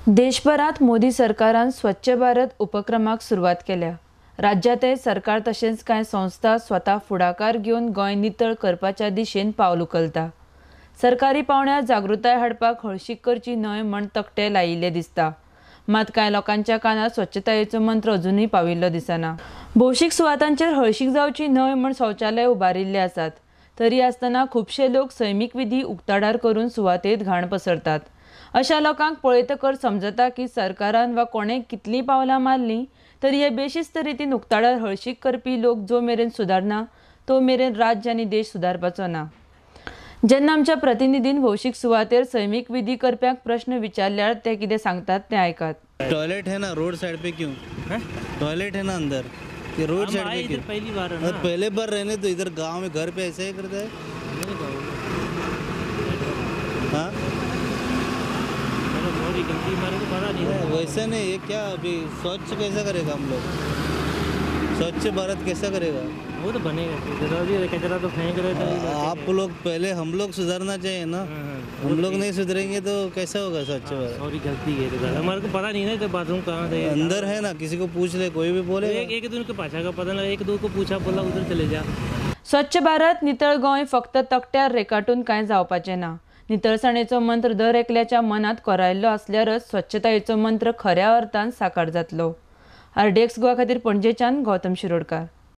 देशभरात मोदी सरकारान स्वच्छ भारत उपक्रमाक सुरवात केल्या. राज्यांतय सरकार तशेंच कांय संस्था स्वता फुडाकार घेवन गोंय नितळ करपाच्या दिशेन पावल उखलता. सरकारी पावंड्यार जागृताय हाडपाक हळशीक करची न्हय म्हण तकटे लायिल्ले दिसता. मात कांय लोकांच्या कानार स्वच्छतायेचो मंत्र अजुनूय पाविल्लो दिसना. भौशीक सुवातांचेर हळशीक जावची न्हय म्हण शौचालय उबारिल्ले आसात. तरी आसतना खुबशे लोक सैमीक विधी उक्ताडार करून सुवातेत घाण पसरतात. अशा लोकांक पळयतकर समजता की सरकारान वा कोणें कितलीं पावलां मारलीं तरी हे बेशिस्त रितीन उक्ताडार हळशीक करपी लोक जो मेरेन सुदारना तो मेरेन राज्य आनी देश सुदारपाचो ना. जेन्ना आमच्या प्रतिनिधीन भौशीक सुवातेर सैमीक विधी करप्यांक प्रश्न विचारल्यार ते कितें सांगतात तें आयकात. टॉयलेट है ना रोड साइड पे, क्यों टॉयलेट है ना अंदर कि रोड साइड पे क्यों? पहली बार है ना। पहले बार रहने तो इधर गांव में घर पे ऐसे ही करता है। हाँ पता नहीं है। वैसे नहीं, ये क्या अभी स्वच्छ कैसा करेगा हम लोग? स्वच्छ भारत कैसा करेगा? वो तो बनेगा, कचरा तो फेंक रहे थे आप लोग। पहले हम लोग सुधरना चाहिए ना, हम लोग नहीं सुधरेंगे तो कैसा होगा स्वच्छ भारत? सॉरी गलती है तो हमारे को पता नहीं ना तो बाथरूम कहाँ थे, अंदर है ना, किसी को पूछ ले, कोई भी बोले। एक दो को पाछा का पता नहीं, एक दो को पूछा बोला उधर चले जा। स्वच्छ भारत नितळ गोंय फक्त तकट्यार रेखाटून कांय जावपाचें ना. नितळसाणेचो मंत्र दर एकल्याच्या मनांत कोरायल्लो आसल्यारच स्वच्छतायेचो मंत्र खऱ्या अर्थान साकार जातलो. आरडीएक्स गोवा खातीर पणजेच्यान गौतम शिरोडकार.